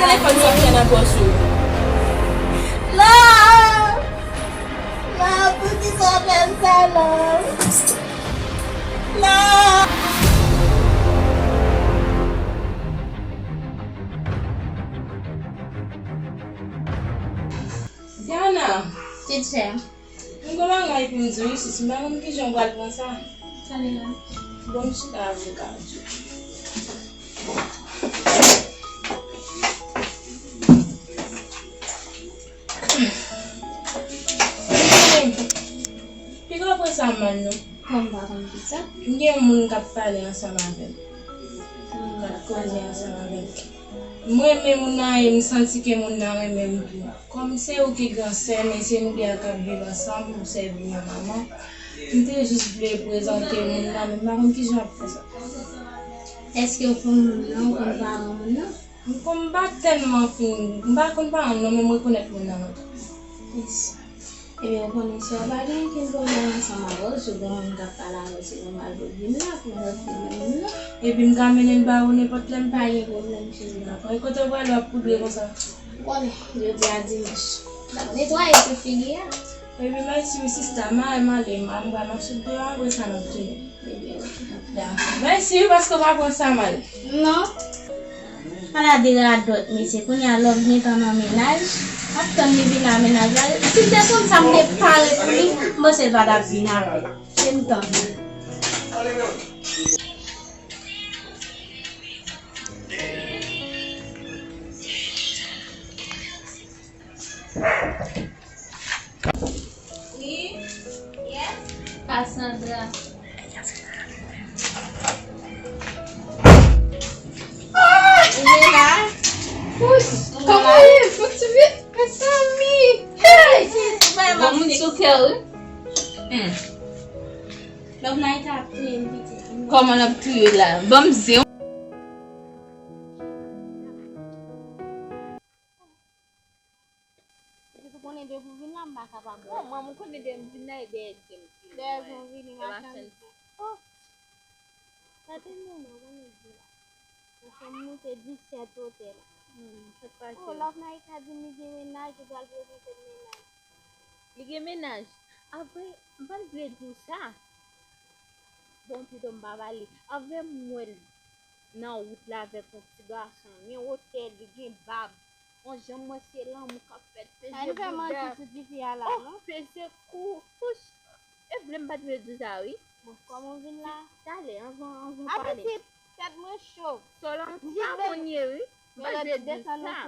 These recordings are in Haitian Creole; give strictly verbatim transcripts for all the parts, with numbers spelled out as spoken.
Telefòn sa m fè nan pòch ou. Love! Love, poukisa w fè m sa, Love? Love! Diana! Teacher. M gen bagay pou m di w isit, m pa konn kijan w pral pran sa. Sa li la? Bon, m chita avè w ka di w. Piga w pran sa mal non. Bon, m pa konn ki sa. M gen moun k ap pale ansanm avè m. K ap koze ansanm avè m. M renmen moun nan e m santi ke moun nan renmen m tou. Kòm se ou ki gran sè m e se nou de a k ap viv ansanm, ou sèvi m an manman, m te jis vle prezante moun nan, men m pa konn kijan w ap fè sa. Èske w konn moun nan, ou konn paran moun nan? M konn, m pa tèlman fin, m pa konn paran l non, men m rekonèt moun nan lontan. Yes. Ebyen, ou konnen si w pa gen okenn pwoblèm ansanm avè w, si w gen moun k ap pale avè w, se nòmal pou w vin la, pou w rantre nan moun nan. Epi m ka mennen l ba ou nenpòt lè m vle. Pa gen pwoblèm, cheri. Dakò. E kote w prale w ap poudre konsa? Ou konnen, jodi a dimanch. L ap netwaye tout figi a. Epi mèsi wi sista, m a, m ale, m a, m pral mache deyò, apre sa n ap tounen. Ebyen, oke. Dakò. Mèsi wi, paske w pa pran sa mal. Non. Ala de radòt, mesye. Kounye a Love gentan nan mennaj. M ap tann li vin nan mennaj la. Si m te konn sa, m te pare pou li. M panse l pa t ap vin avè l. Se m tann. Wi. Yes. Cassandra. Ah! Ou la? Kòman w ye? Fòk ti vit? Mezanmi! Hey! Bon moun sou kè w, wi. Hmm. Love Night ap touye m pitit. Kòman l ap touye w la? Ban m zen. Epi ou konnen depi w vin la, m pa kapab wè. Non, mwen, m konnen depi m vin la, e dèyè je m vini. Dèyè je w vini, machann. Oh! Sa te moman, konnen di la. Mwen fè m moute disèt otè la. Hmm, sa k pase? Oh, Love Naika di m li gen mennaj, li pral prezante m mennaj. Li gen mennaj? Apre, m pa t vle di w sa. Bon, pito m pa pale. Apre, m wè l nan wout la avèk yon ti gason. Men wotè li, gen bab. Bon, jan m wè se lanmou k ap fèt, peze boudèl. Sa n fè manti sou tifi a la, non? Oh, peze kou, kouch. E vle m pa t vle di w sa, wi. Bon, kòman w vin la? Talè, anvan, anvan w pale. A pitit, tèt mwen cho. Sòl an ti abonye, wi. M pa t vle di w sa.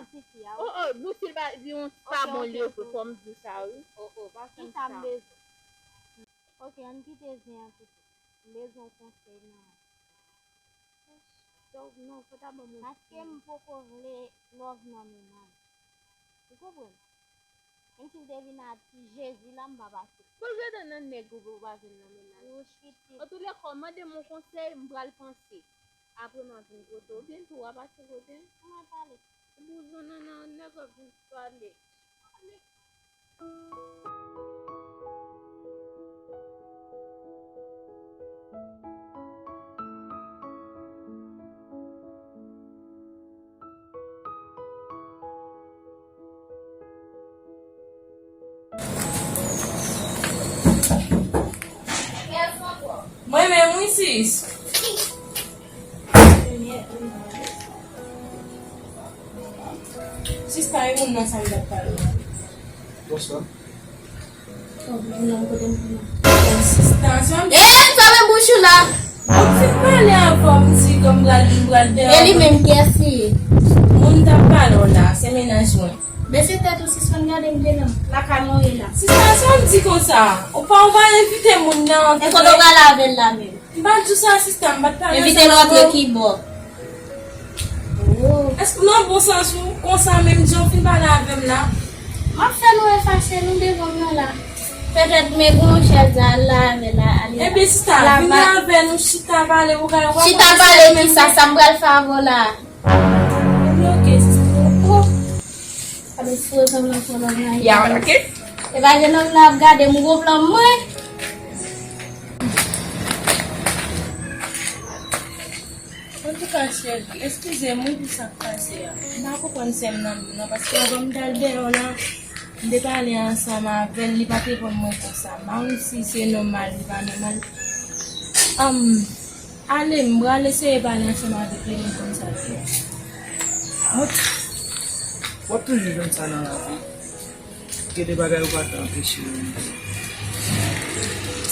Oh, oh, bouch li pa, di yon ti pa bon li yo, fò m di w sa, wi. Oh, oh, pa fè m sa. Kisa m bezwen? Ok, ann kite zen an pitit. M bezwen yon konsèy nan men w. Donk, non, fò ta ban m yon ti. Paske m poko vle Love nan mennaj. Ou konprann? Menm si l te vin a ti Jezi la, m pa pase. Poze dan nan nèg ou pou w pa vin nan mennaj. Wouch pitit. Antoulèka, mande m yon konsèy, m pral panse. Apre m a vin kote w. Oubyen tou w a pase kote m. Ou mal pale. Ou bouzon nan nan nèg w ap vin pale. Mwen menm wi sis. Sista, e moun nan sa m t ap pale w. Bonswa. Oh, moun nan kote m konnen. Sista, sa m... Eh, fèmen bouch ou la. Mwen fin pale avè w, m di ke m pral, m pral deyò. E li menm, kiyès li ye? Moun m t ap pale w la, se mennaj mwen. Bese tèt ou, sispann gade m dedan. Lakay mwen ye la. Sista, sa w di konsa? Ou pa, ou pa envite moun nan. E kote w pral avè l la menm? M pa t di w sa, sista, m pa t pale sa. Envite l rantre kibò. Oh. Èske w nan bon sans ou? Konsa menm jan w fin pale avè m la. M ap fè nou efache nou devan m nan la. Petèt men gon chèz al la avè l la, ale la. Ebyen, sista, vini avè nou, chita pale, ou ka, w ap... Chita pale kisa, sa m pral fè avè w la? Bloke, sista. Oh. Gade fo zanmi fo lòv la. Ya, ok. E pa gen nonm nan ap gade m gwo plan mwen. Ok, Antouka, cheri, eskize m wi pou sa k pase a. M pa konprann sè m nan menm non, paske anvan m t al deyò la, m te pale ansanm avè l, li pa t reponn mwen konsa. M pa konn si se nòmal, li pa nòmal. Anm, ale, m pral eseye pale ansanm avèk li, m konn sa l ye. Mwen, w ap toujou jwenn sa nan lavi. Gen de bagay ou pa ka anpeche yo rive.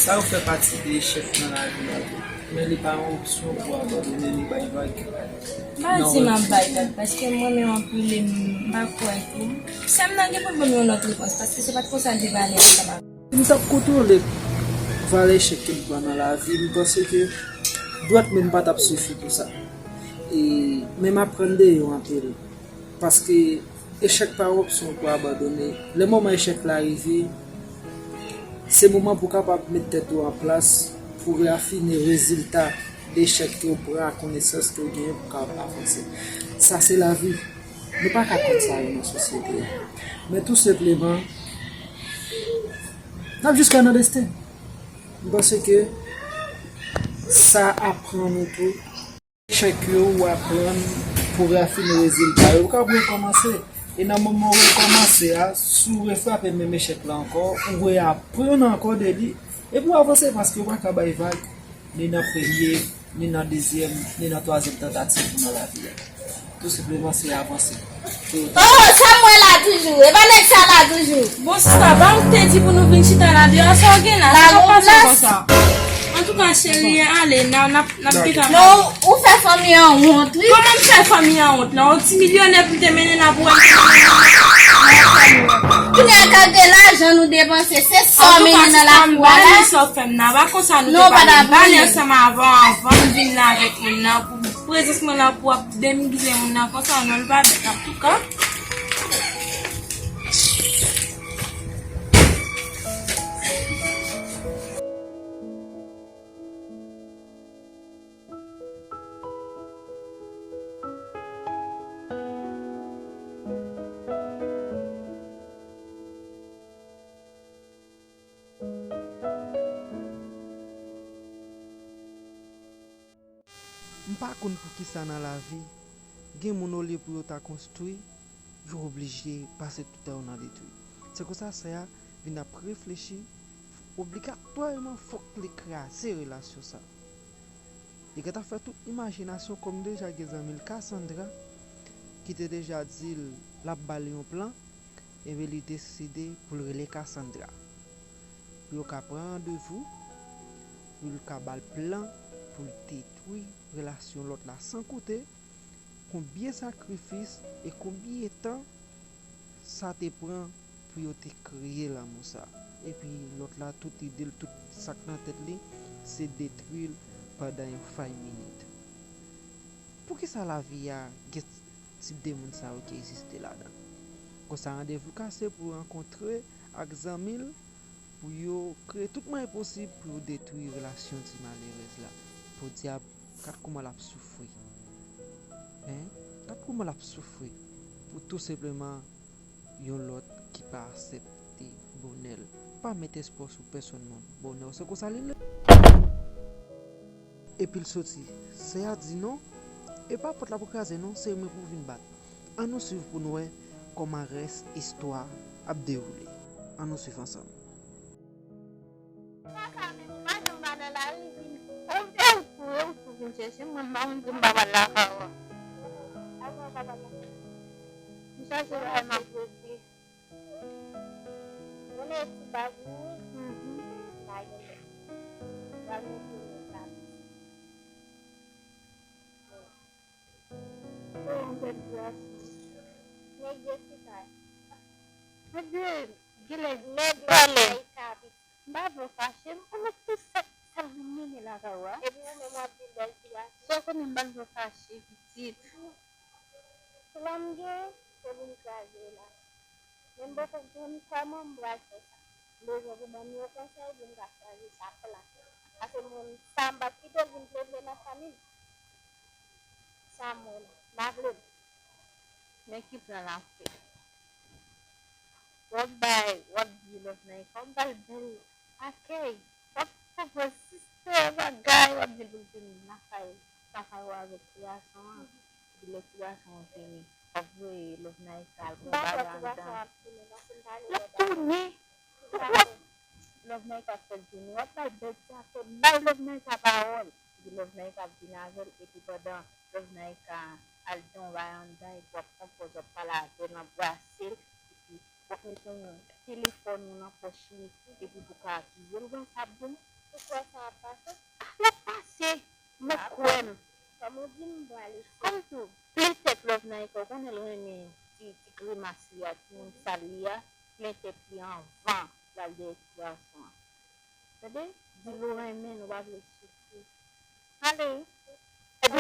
Sa yo fè pati de echèk nan lavi a tou. Men li pa yon opsyon pou abandone ni bay vag. M pa di m ap bay vag, paske m renmen w anpil e m pa kwè tou. Sè m nan gen pou l ban m yon lòt repons, paske se pa t konsa l te pale ansanm avè m. Si m t ap kontwole valè echèk ke m pran nan lavi, m panse ke dwèt men m pa t ap sifi pou sa. E, men m aprann de yo anpil. Paske echèk pa yon opsyon pou abandone. Lè moman echèk la rive, se moman pou w kapab met tèt ou an plas, pou rafine rezilta de echèk ke w pran, konesans ke w genyen pou w kapab avanse. Sa se lavi. Nou pa ka kont sa yo nan sosyete a. Men tou senpleman, n ap jis kwè nan desten. M panse ke sa aprann nou tou. Echèk yo, ou aprann pou rafine rezilta yo. Ou kab rekòmanse. E nan moman ou rekòmanse a, si w refrape menm echèk la ankò, ou reaprann ankò de li. Epi w avanse, paske ou pa ka bay vag, ni nan premye, ni nan dezyèm, ni nan twazyèm tantativ ou nan lavi a. Tou senpleman, se avanse. Oh, sa m wè la toujou. E pa nèg sa la toujou. Bon, sista, pa m te di pou nou vin chita la deyò, sa w gen la? Sa k ap pase konsa? Antouka, cheri, ale, n a, n ap, n ap gentan. Non, ou fè fanmi an wont, wi. Kòman m fè fanmi an wont la? Yon ti milyonè pou m te mennen la pou wè m. Kounye a, kalite lajan nou depanse, se sa w mennen nan lakou a la. Antouka, sista, m pa renmen sa w fè m nan. Pa konsa nou te pale. M pale ansanm avè w anvan m vin la avèk moun nan pou prezans mwen la pou w ap demize moun nan konsa, non, l pa bèt antouka. M pa konn poukisa nan lavi, gen moun olye pou yo ta konstwi, yo oblije pase tout tan yo nan detwi. Se konsa sè a vin ap reflechi, obligatwaman fòk li kraze relasyon sa. Li gentan fè tout imajinasyon kòm deja gen zanmi l Cassandra ki te deja di l l ap ba l yon plan, ebyen li deside pou l rele Cassandra. Pou yo ka pran randevou, pou l ka ba l plan pou l detwi relasyon lòt la san koute konbyen sakrifis e konbyen tan sa te pran pou yo te kreye lanmou sa. Epi lòt la, tout ide l, tout sa k nan tèt li, se detwi l pandan yon five minit. Poukisa lavi a gen tip de moun sa yo ki egziste ladan? Konsa, randevou kase pou rankontre ak zanmi l, pou yo kreye tout mwayen posib pou yo detwi relasyon ti malerèz la. Podyab, gad kòman l ap soufri. Hein? Gad kòman l ap soufri pou tou senpleman yon lòt ki pa aksepte bonè l. Pa met espwa sou pèsonn moun. Bonè w se konsa li ye. Epi l soti. Sè a di non, e pa pòt la pou kraze non, se mwen pou vin bat. Ann nou swiv pou n wè kòman rès istwa ap dewoule. Ann nou swiv ansanm. Papa, men m pa janm pa nan lari vin. Ou, e ou tou, e ou tou vin chèche m, mwen m pa konn si m pa pral lakay ou. Avan papa m. M chache bagay m ap regle. Mwen e ti bag ou. Mhm. M pa gen lè. M pral mete w nan sa. Oh, yon bèl gras. Nèg yo chita. Nèg yo genlè nèg yo vòlè. M pa vle w fache, m konnen tout sa, sa vin mennen lakay ou a. Epi ou menm w ap di l bèl ti gason. Sa w konnen m pa vle w fache, pitit. Plan m gen, se pou m kraze relasyon. Men m poko konn kòman m pral fè sa. M bezwen pou ban m yon konsèy pou m ka kraze sa plat. Paske mwen, sa m p ap kite l vin pleple nan fanmi m. Sa m wè la. M pa vle. Men ki plan l ap fè? W ap bay, w ap di lòt nèg, fò m ba l bèl akèy. W ap pwopoze sistè bagay, w ap di l pou l vin lakay ou. Sa fè yo avèk ti gason an. Epi lè ti gason an vini, w ap voye Love Naika al pran bagay anndan. L ap tounen. Love Naika ap fè l tounen. W ap bay bèl ti afè, bay Love Naika pawòl. Epi Love Naika ap vin avè l. Epi pandan Love Naika al di yon bagay anndan, epi w ap konpoze, w ap pale avè l, w ap brase l. Epi w ap mete yon telefòn ou nan pòch li, epi pou w ka akize l, ou kwè sa ap bon? Ou kwè sa ap pase? L ap pase. Mèt kwè m. Kòm ou di m, m pral eseye. Kòm tou, plen tèt Love Naika, ou konnen l renmen ti, ti grimas li a, timoun sal li a, plen tèt li anvan l al dèyè ti gason an. Tande? Di l ou renmen l, ou pa vle soufri. Ale. Epi,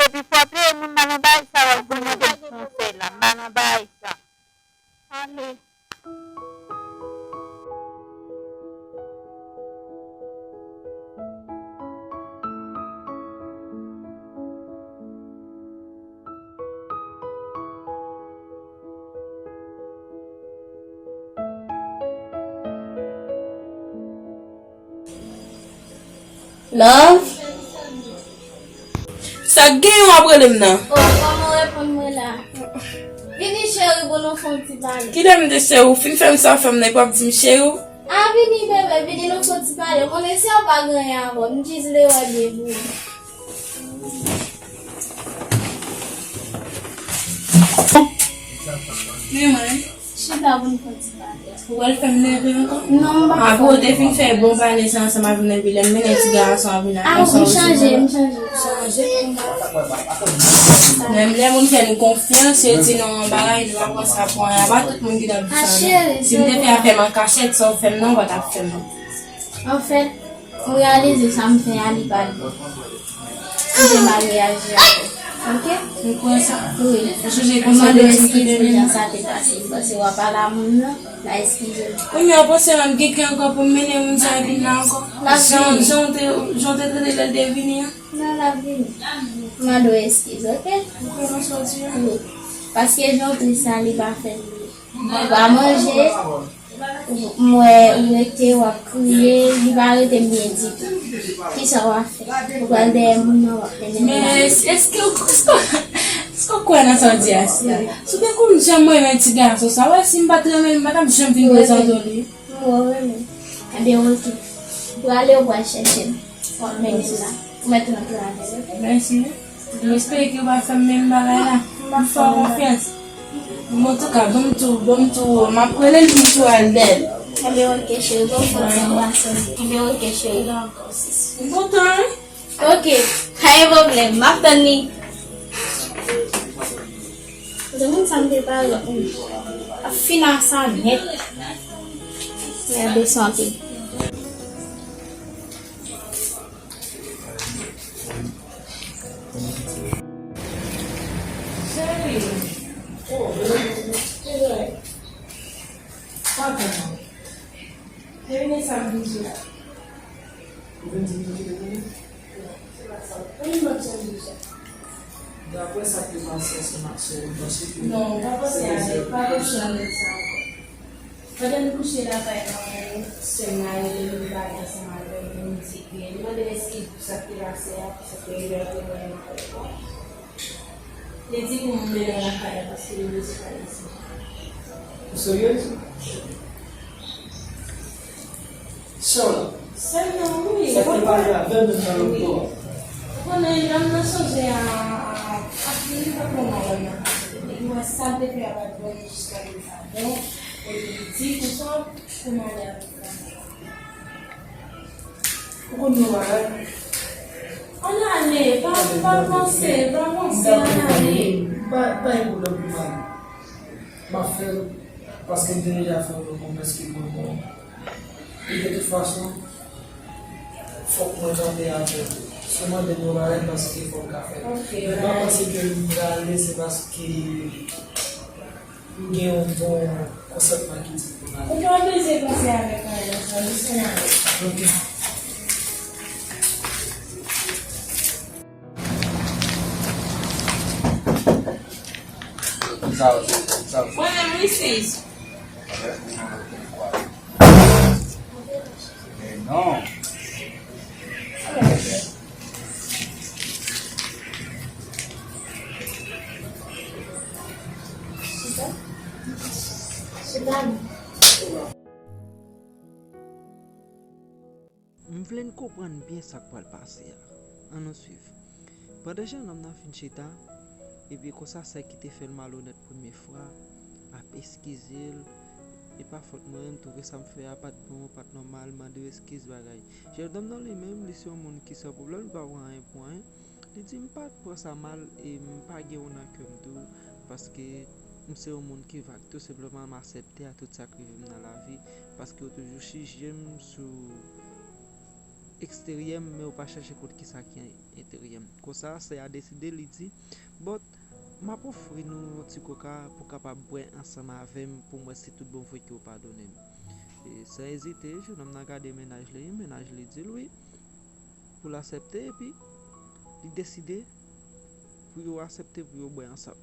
epi fò peye moun nan nan bagay sa, w ap vin mande m konsèy la, m pa nan bagay sa. Ale. Love? Sa k genyen w ap rele m nan? Oh, kòman w reponn mwen la? Vini cheri pou nou fè yon ti pale. Kilè m te cheri? Ou fin fè m sa w fè m nan, epi w ap di m cheri w? Ah, vini bebe, vini nou fè yon ti pale. Konnen si w pa gen anyen avè m, m jis vle wè byen pou ou. Men mwen. Chita pou n fè ti pale. Ou pral fè m nève ankò? Non, m pa. Apre ou te fin fè bon pale sa ansanm avè m epi lè m mennen ti gason an vin ak yon sòs. Ah, m chanje, m chanje. Chanje? Menm lè moun fè nou konfyans, yo di nou yon bagay, nou pa pran sa pou anyen. Pa tout moun ki t ap di sa, non. Si m te fè afè m an kachèt, sa w fè m nan, ou pa t ap fè m. Anfèt, m reyalize sa m fè a, li pa l. M te mal reyaji avè w. Oke? M kwè sa. Wi. Ou sonje konsa de ti ki te vin sa te pase. M panse w ap pale a moun nan, m a eskize l. Kounye a w panse m ap gen kè ankò pou m mennen moun sa vin la ankò? Jan, jan w te, jan w te trete l lè l te vini an? Non, l ap vini. M mande w eskize, oke? Ou kwè m ap sòti an? Wi. Paske jan w triste a, li pa fè m byen. Ou pa manje, m wè ou rete, w ap kriye, li pa rete m byen ditou. Kisa w ap fè? Ou pral dèyè moun nan, w ap mennen moun nan. Men èske, èske, èske, èske w kwè nan sa w di a, Sila? Si w te konn jan m renmen ti gason sa, w wè si m pa t renmen l, m pa t ap janm vin prezante w li. M wè w renmen l. Ebyen, oke. Ou prale, ou pral chèche m. W ap mennen m la. Ou mèt rantre avè l, oke? Mèsi. M espere ke w pa fè m menm bagay la. M fè w konfyans. Bon, antouka, ban m tou, ban m tou, m ap rele l pou m tou al dèyè l. Enben, oke, cheri, bon, bon, bon, bon. Enben, oke, cheri. M kontan, wi. Oke, pa gen pwoblèm, m ap tann li. Kote moun sa m te pale, ap fin a sa nèt. Mède sante. Cheri. Oh, bebe. Pardon. Te vini sa m vin di la. Ou vin di m nou kite vini? Se pa sa. Ou vin lòt sèvis la. Daprè sa k te pase ansanm ak sè w, ou panse ke... Non, ou pa panse avèk, pa panse avèk sa ankò. Pandan n kouche lakay manman w, sè m nan rele m, li pale ansanm avè m, li di ke, li mande m eskiz pou sa k te pase a, pou sa k te rive a, pou mwen avèk ou. Li di pou m mennen l lakay la paske li bezwen pale ansanm. Ou seryez? Sè w la? Sè m nan, wi. Sa k te pale avè m menm nan lòt bò a. Ou konnen, lè m nan sonje a, a, a, a, li pa t bon nan lè m nan. Epi wè sa l te fè a pa t bon jiska li pa bon. Epi li di konsa pou m ale avèk ou. Ou konn yon bagay? Ann ale, pa, pa panse, pa panse, ann ale. Pa, pa gen pwoblèm pou m ale. M ap fè l, paske m te deja fè yon pwomès ke mwen bon. E de tout fason, fòk mwen kanpe avè l. Si w mande m yon bagay, m panse ke fòk m ka fè l. Men pa panse ke m prale, se paske m gen yon bon konsantman ki di pou m ale. Ou pa bezwen panse avèk anyen sa, jis ann ale. Ok. Sa, sa. Mwen menm, wi, sis. Men non. M vle n konprann byen sa k pral pase a. Ann nou swiv. Pandan jennonm nan fin chita, epi konsa sè ki te fè l malonèt premye fwa ap eskize l, e pa fòt mwen, m twouve sa m fè a pa t bon, pa t nòmal, mande w eskiz bagay. Jennonm nan li menm, li se yon moun ki san pwoblèm, li pa pran anyen pou anyen. Li di, "M pa t pran sa mal e m pa gen yon nan kè m tou, paske m se yon moun ki vag. Tou senpleman, m aksepte a tout sa k rive m nan lavi, paske yo toujou jije m sou eksteryè m, men yo pa chèche konn kisa ki enteryè m." Konsa, sè a deside, li di, "Bon, m ap ofri nou yon ti koka pou w kapab bwè ansanm avè m, pou m wè si tout bon vre ke w padone m." E san ezite, jennonm nan gade mennaj li, mennaj li di l wi, pou l aksepte, epi li deside pou yo aksepte pou yo bwè ansanm.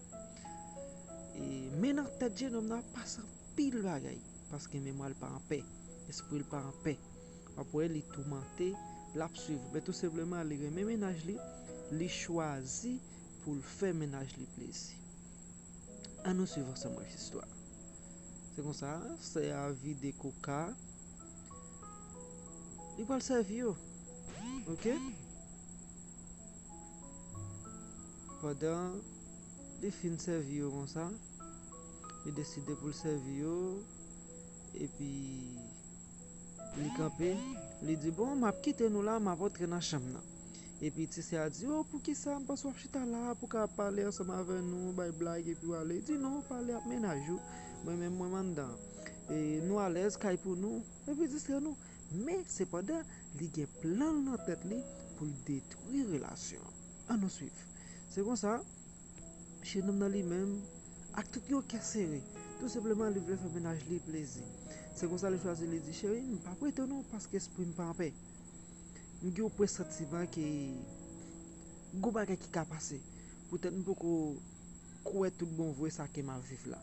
E, men nan tèt jennonm nan ap pase anpil bagay, paske memwa l pa anpè, espri l pa anpè. W ap wè li toumante, l ap swiv. Men tou senpleman, li renmen mennaj li, li chwazi pou l fè mennaj li plezi. Ann nou swiv ansanm rès istwa. Se konsa, sè a vide koka, li pral sèvi yo. Oke? Pandan li fin sèvi yo konsa, li deside pou l sèvi yo, epi li kanpe, li di, "Bon, m ap kite nou la, m ap antre nan chanm nan." Epi ti sè a di, "O, poukisa m panse w ap chita la a pou w ka pale ansanm avè nou, bay blag epi w ale?" Li di, "Non, pale ak mennaj ou. Mwen menm, mwen m anndan. E nou alèz, kay pou nou, epi distrè nou." Men, sepandan, li gen plan l nan tèt li pou l detwi relasyon an. Ann nou swiv. Se konsa, jennonm nan li menm, ak tout yon kè sere, tou senpleman li vle fè mennaj li plezi. Se konsa li chwazi, li di, "Cheri, m p ap rete non, paske espri m pa anpè. M gen yon presantiman ke gon bagay ki ka pase. Poutèt m poko kwè tout bon vre sa ke m ap viv la."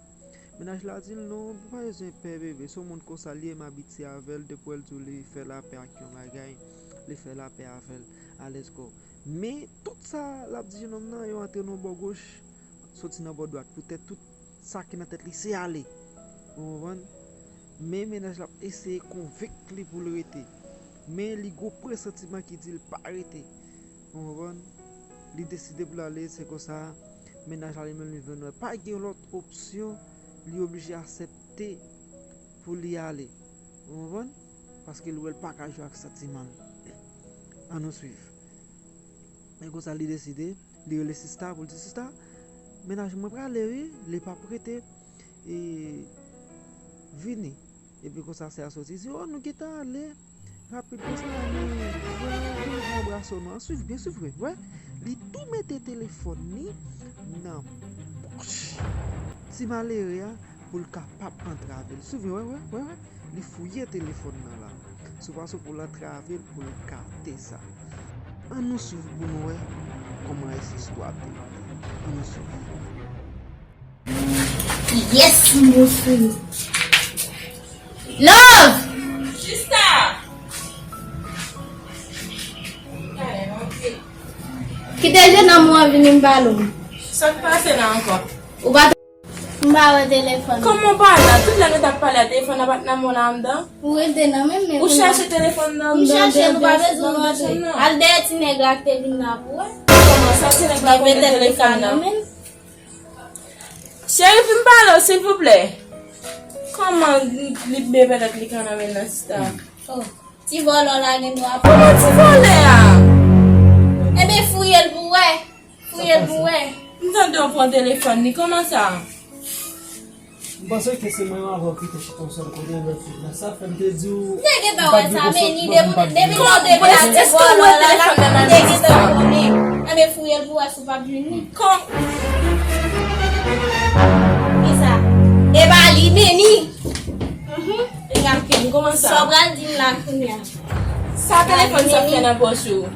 Mennaj la di l, "Non, ou pa bezwen pè, bebe. Se yon moun konsa l ye, m abitye avè l. Depi w wè l di w li fè lapè ak yon bagay, li fè lapè avè l. Alèz kò." Men, tout sa l ap di jennonm nan, yo antre nan bò goch, soti nan bò dwat. Poutèt tout sa ki nan tèt li, se ale. Ou konprann? Men mennaj la ap eseye konvenk li pou l rete. Men li gon presantiman ki di l pa rete. Ou konprann? Li deside pou l ale, se konsa, mennaj la li menm li vin wè pa gen lòt opsyon, li oblije aksepte pou li ale. Ou konprann? Paske li wè l pa ka jwe ak santiman l. Ann nou swiv. Men konsa li deside, li rele sista pou l di, "Sista, mennaj mwen prale wi, li p ap rete, e, vini." Epi konsa sè a soti, di, "O, nou gentan ale rapid konsa, nou, nou, nou anbrase nou." An swiv byen, swiv byen, wè. Li tou mete telefòn li nan pòch ti malere a pou l kapab antrave l. Swiv byen, wè, wè, wè, wè. Li fouye telefòn nan la. Sou fason pou l antrave l, pou l kate sa. Ann nou swiv pou nou wè kòman rès istwa ap dewoule. Ann nou swiv. Yes, m swiv. Love! Sista! Kite jennonm ou an vini m pale w. Sa k pase la ankò? Ou pa M pa wè telefòn nan. Kòman w pa la? Tout lè nou t ap pale a, telefòn nan pa t nan men w la anndan? Ou rete nan men m, men ou chèche telefòn nan anndan, m chèche l, ou pa bezwen antre. Al dèyè ti nèg la ki te vin la pou wè. Kòman sa, ti nèg la konn gen telefòn nan? Cheri, vin pale w, silvouplè. Kòman li, li byen petèt li ka nan men nan sista? Oh, ti vòlò la gen dwa. Kòman ti vòlè a? Ebyen, fouye l pou wè. Fouye l pou wè. M tande w pran telefòn li, kòman sa? M panse ke se mwen avè w ki te chita yon sèl kote lòt jou la. Sa fè m te di w. M te gentan wè sa, men ni depi, depi lè w te di vòlò la, la, m te gentan konnen. Anben, fouye l pou wè si w p ap jwenn li. Kòm. Kisa? E pa li, men ni. Mhm. Egal ke m, kòman sa? Sa w pral di m la kounye a? Sa telefòn sa ap fè nan pòch ou?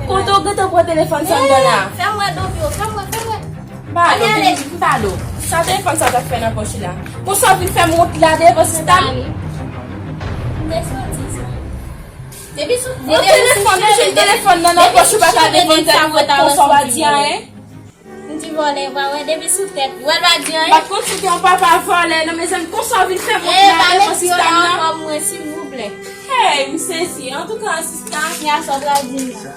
Kote w gentan pran telefòn sa anndan la? Fè m wè dobi w, fè m wè, fè m wè. M pa do, m pa do. Sa telefòn sa t ap fè nan pòch li la? Konsa w vin fè m wont la devan sista m? M te soti sa. Depi sou, yon telefòn, yon jèn telefòn nan, nan pòch ou pa ka devan tèt ou konsa w pa di anyen? M di vòlè, pa wè depi sou tèt. Wè l pa di anyen. M pa t konn si w te yon papa vòlè, non, mezanmi, konsa w vin fè m wont la devan sista m nan? E, pa met pye w la ankò pou mwen, silvouplè. Hey, m sezi. Antouka, sista. Kiyès w ap di la?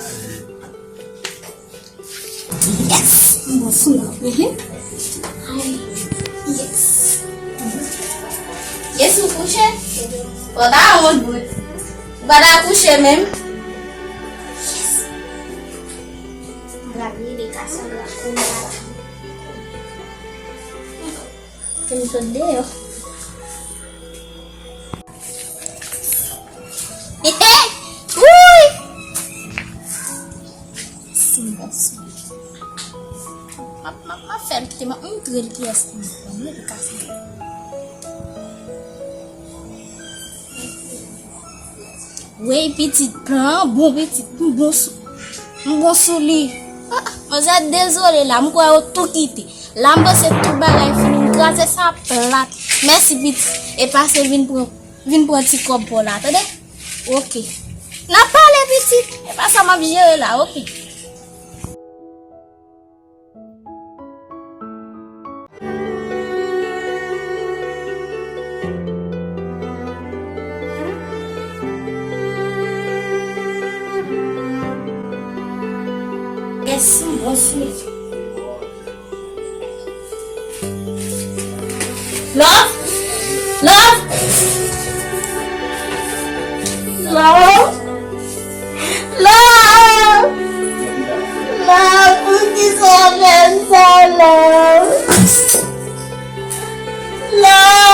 Yes! M bon sou la. Mhm. Ay, yes. Yes, ou kouche? Ou ta wont bout. Ou pa ta kouche menm. Yes. M ap rele Cassandra kounye a la. Pou m sot deyò. Wouy! Sinon, sinon. M ap, m ap, m ap fè l kite m ap montre l kiyès ki mwen li kase. Wey, pitit, plan an bon, pitit, m bon sou, m bon sou li. Ah, manzè dezole la, m kwè yo tou kite. La, m panse tout bagay fini, m kraze sa plat. Mèsi, pitit. E pase vin pran, vin pran ti kòb pa w la, tande? Oke. N ap pale, pitit. E pa sa m ap jere la, oke. Yes, m bon sou. Love! Love! Love! Love! Love, poukisa w fè m sa, Love? Love!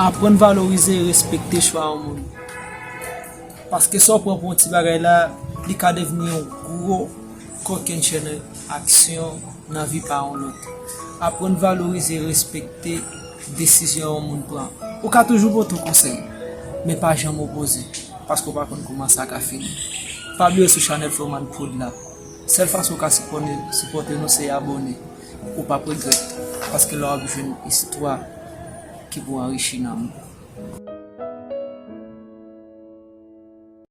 Aprann valorize e respekte chwa yon moun. Paske sa w pran pou yon ti bagay la, li ka devni yon gwo kokennchenn aksyon nan vi pa yon lòt. Aprann valorize e respekte desizyon yon moun pran. Ou ka toujou pote yon konsèy, men pa janm opoze, paske w pa konn kouman sa ka fini. Pa bliye sou chanèl Floman Prod la. Sèl fason w ka sipòte, sipòte nou se abòne. Ou p ap regrèt, paske la w ap jwenn istwa ki pou anrichi nanm ou.